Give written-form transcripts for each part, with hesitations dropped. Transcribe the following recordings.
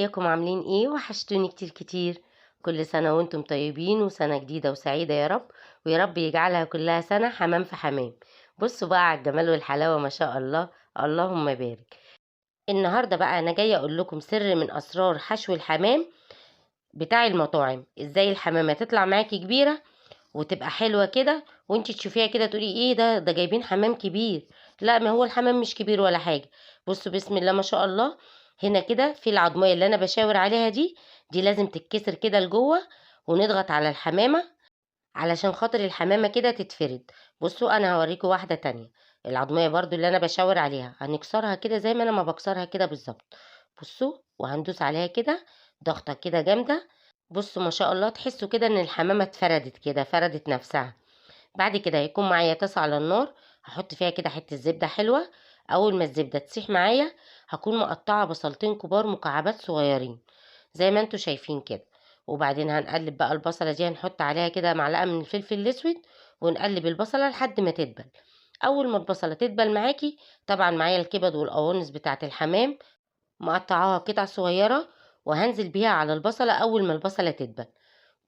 ازيكم عاملين ايه؟ وحشتوني كتير كتير. كل سنة وانتم طيبين، وسنة جديدة وسعيدة يا رب، ويا رب يجعلها كلها سنة حمام في حمام. بصوا بقى على الجمال والحلاوة، ما شاء الله، اللهم بارك. النهاردة بقى انا جاية اقول لكم سر من اسرار حشو الحمام بتاع المطاعم، ازاي الحمامة تطلع معاكي كبيرة وتبقى حلوة كده، وانتي تشوفيها كده تقولي ايه ده، ده جايبين حمام كبير. لا، ما هو الحمام مش كبير ولا حاجة. بصوا بسم الله ما شاء الله، هنا كده في العظمية اللي انا بشاور عليها دي لازم تتكسر كده لجوه، ونضغط على الحمامة علشان خاطر الحمامة كده تتفرد. بصوا انا هوريكم واحدة تانية، العظمية برضو اللي انا بشاور عليها هنكسرها كده زي ما انا ما بكسرها كده بالظبط. بصوا وهندوس عليها كده ضغطة كده جامدة. بصوا ما شاء الله، تحسوا كده ان الحمامة اتفردت كده، فردت نفسها. بعد كده هيكون معايا طاسة على النار، هحط فيها كده حتة زبدة حلوة. اول ما الزبدة تسيح معايا هكون مقطعة بصلتين كبار مكعبات صغيرين زي ما انتوا شايفين كده، وبعدين هنقلب بقى البصلة دي، هنحط عليها كده معلقة من الفلفل الاسود، ونقلب البصلة لحد ما تدبل. اول ما البصلة تدبل معاكي، طبعا معايا الكبد والقوانص بتاعة الحمام مقطعاها قطع صغيرة، وهنزل بيها على البصلة اول ما البصلة تدبل.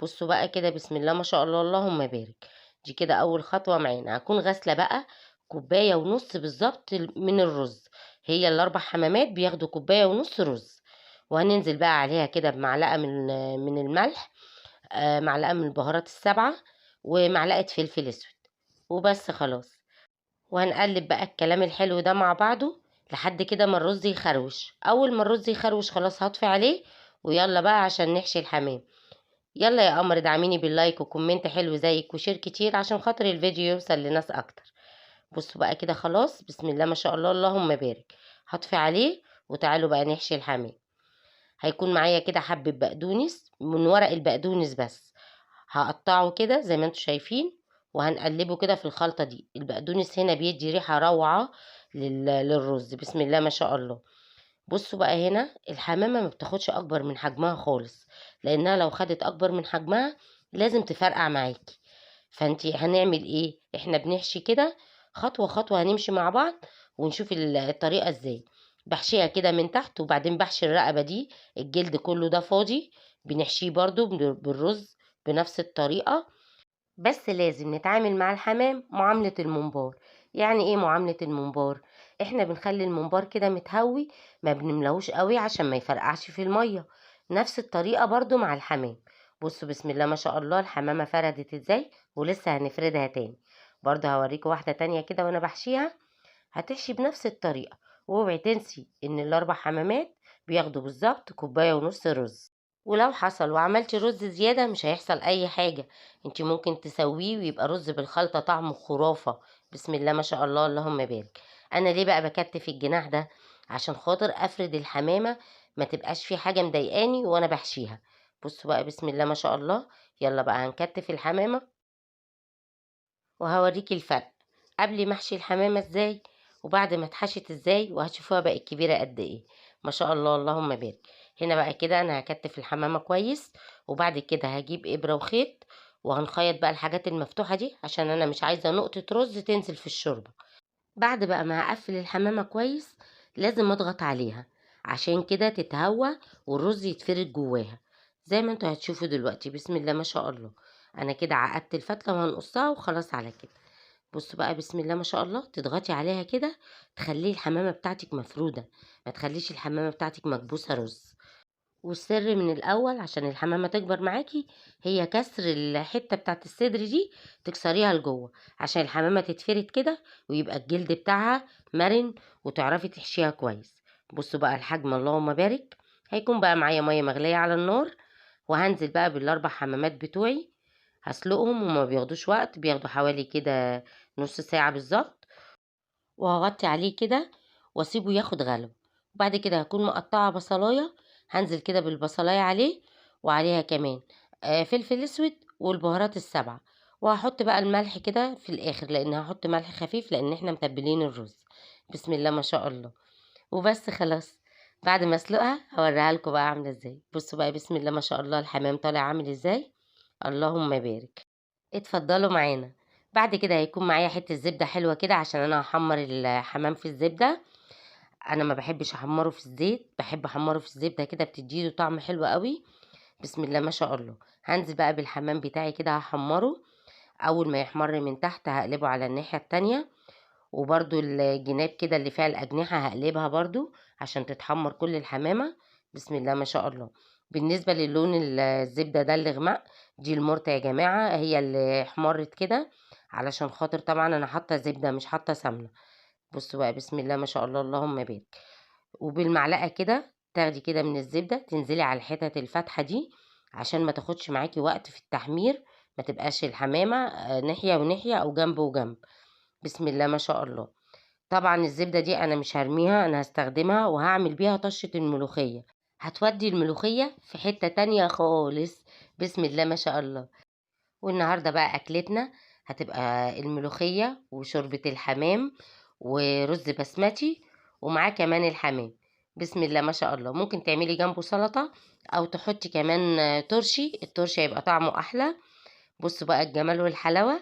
بصوا بقى كده بسم الله ما شاء الله اللهم بارك. دي كده اول خطوة معانا. هكون غاسلة بقى كوباية ونص بالظبط من الرز، هي الاربع حمامات بياخدوا كوباية ونص رز. وهننزل بقى عليها كده بمعلقة من الملح، معلقة من البهارات السبعة، ومعلقة فلفل اسود، وبس خلاص. وهنقلب بقى الكلام الحلو ده مع بعضه لحد كده ما الرز يخروش. اول ما الرز يخروش خلاص هطفي عليه، ويلا بقى عشان نحشي الحمام. يلا يا قمر ادعميني بال like و comment حلو زيك و share كتير عشان خاطر الفيديو يوصل لناس اكتر. بصوا بقى كده خلاص بسم الله ما شاء الله اللهم بارك. هطفي عليه وتعالوا بقى نحشي الحمام. هيكون معايا كده حبة بقدونس من ورق البقدونس بس، هقطعه كده زي ما انتوا شايفين، وهنقلبه كده في الخلطة دي. البقدونس هنا بيدي ريحة روعة للرز بسم الله ما شاء الله. بصوا بقى هنا الحمامة ما بتاخدش أكبر من حجمها خالص، لأنها لو خدت أكبر من حجمها لازم تفرقع معاكي. فانتي هنعمل ايه؟ احنا بنحشي كده خطوة خطوة، هنمشي مع بعض ونشوف الطريقة ازاي. بحشيها كده من تحت، وبعدين بحشي الرقبة دي، الجلد كله ده فاضي بنحشيه برضو بالرز بنفس الطريقة. بس لازم نتعامل مع الحمام معاملة الممبار. يعني ايه معاملة الممبار؟ احنا بنخلي الممبار كده متهوي، ما بنملهوش قوي عشان ما يفرقعش في المية. نفس الطريقة برضو مع الحمام. بصوا بسم الله ما شاء الله الحمامة فردت ازاي، ولسه هنفردها تاني. برضو هوريكم واحدة تانية كده وانا بحشيها، هتحشي بنفس الطريقة. واوعي تنسي ان الاربع حمامات بياخدوا بالظبط كوباية ونص رز، ولو حصل وعملتي رز زيادة مش هيحصل اي حاجة، انتي ممكن تسويه ويبقى رز بالخلطة طعمه خرافة بسم الله ما شاء الله اللهم بارك. انا ليه بقى بكتف الجناح ده؟ عشان خاطر افرد الحمامة ما تبقاش في حاجة مضايقاني وانا بحشيها. بصوا بقى بسم الله ما شاء الله، يلا بقى هنكتف الحمامة وهوريكي الفرق قبل ما احشي الحمامة ازاي وبعد ما اتحشت ازاي، وهتشوفوها بقت كبيرة قد ايه ما شاء الله اللهم بارك. هنا بقى كده انا هكتف الحمامة كويس، وبعد كده هجيب ابرة وخيط وهنخيط بقى الحاجات المفتوحة دي عشان انا مش عايزة نقطة رز تنزل في الشوربة. بعد بقى ما هقفل الحمامة كويس لازم اضغط عليها عشان كده تتهوى والرز يتفرد جواها زي ما انتوا هتشوفوا دلوقتي بسم الله ما شاء الله. انا كده عقدت الفتلة وهنقصها وخلاص على كده. بصوا بقى بسم الله ما شاء الله، تضغطي عليها كده تخلي الحمامة بتاعتك مفرودة، ما تخليش الحمامة بتاعتك مكبوسة رز. والسر من الأول عشان الحمامة تكبر معاكي هي كسر الحتة بتاعت الصدر دي، تكسريها لجوه عشان الحمامة تتفرد كده ويبقى الجلد بتاعها مرن وتعرفي تحشيها كويس. بصوا بقى الحجم اللهم بارك. هيكون بقى معايا مية مغلية على النار، وهنزل بقى بالأربع حمامات بتوعي هسلقهم، وما بياخدوش وقت، بياخدوا حوالي كده نص ساعة بالظبط. وهغطي عليه كده واسيبه ياخد غلوة. وبعد كده هكون مقطعة بصلاية، هنزل كده بالبصلاية عليه، وعليها كمان فلفل اسود والبهارات السبعة، وهحط بقى الملح كده في الاخر لان هحط ملح خفيف لان احنا متبلين الرز بسم الله ما شاء الله. وبس خلاص بعد ما اسلقها هوريها لكم بقى عامله ازاي. بصوا بقى بسم الله ما شاء الله الحمام طالع عامل ازاي اللهم بارك. اتفضلوا معانا. بعد كده هيكون معايا حته زبده حلوه كده عشان انا هحمر الحمام في الزبده. انا ما بحبش احمره في الزيت، بحب احمره في الزبدة كده، بتديله طعم حلو قوي. بسم الله ما شاء الله. هنزل بقى بالحمام بتاعي كده هحمره. اول ما يحمر من تحت هقلبه على الناحية التانية، وبرده الجناب كده اللي فيها الاجنحة هقلبها برده عشان تتحمر كل الحمامة. بسم الله ما شاء الله. بالنسبة للون الزبدة ده اللي غمق، دي المرته يا جماعة، هي اللي احمرت كده علشان خاطر طبعا انا حاطه زبدة مش حاطه سمنه. بصوا بقى بسم الله ما شاء الله، اللهم بارك. وبالمعلقه كده تاخدي كده من الزبدة، تنزلي على الحتت الفاتحة دي عشان ما تاخدش معاكي وقت في التحمير، ما تبقاش الحمامة ناحية وناحية او جنب وجنب. بسم الله ما شاء الله. طبعا الزبدة دي انا مش هرميها، انا هستخدمها وهعمل بيها طشه الملوخية، هتودي الملوخية في حتة تانية خالص. بسم الله ما شاء الله. والنهارده بقى اكلتنا هتبقى الملوخية وشوربه الحمام ورز بسمتي، ومعاه كمان الحمام. بسم الله ما شاء الله. ممكن تعملي جنبه سلطة او تحطي كمان ترشي، الترشي هيبقى طعمه احلى. بصوا بقى الجمال والحلاوه.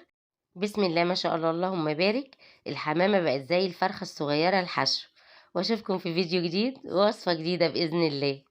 بسم الله ما شاء الله، اللهم بارك. الحمامة بقت زي الفرخه الصغيرة الحشو. واشوفكم في فيديو جديد ووصفه جديدة باذن الله.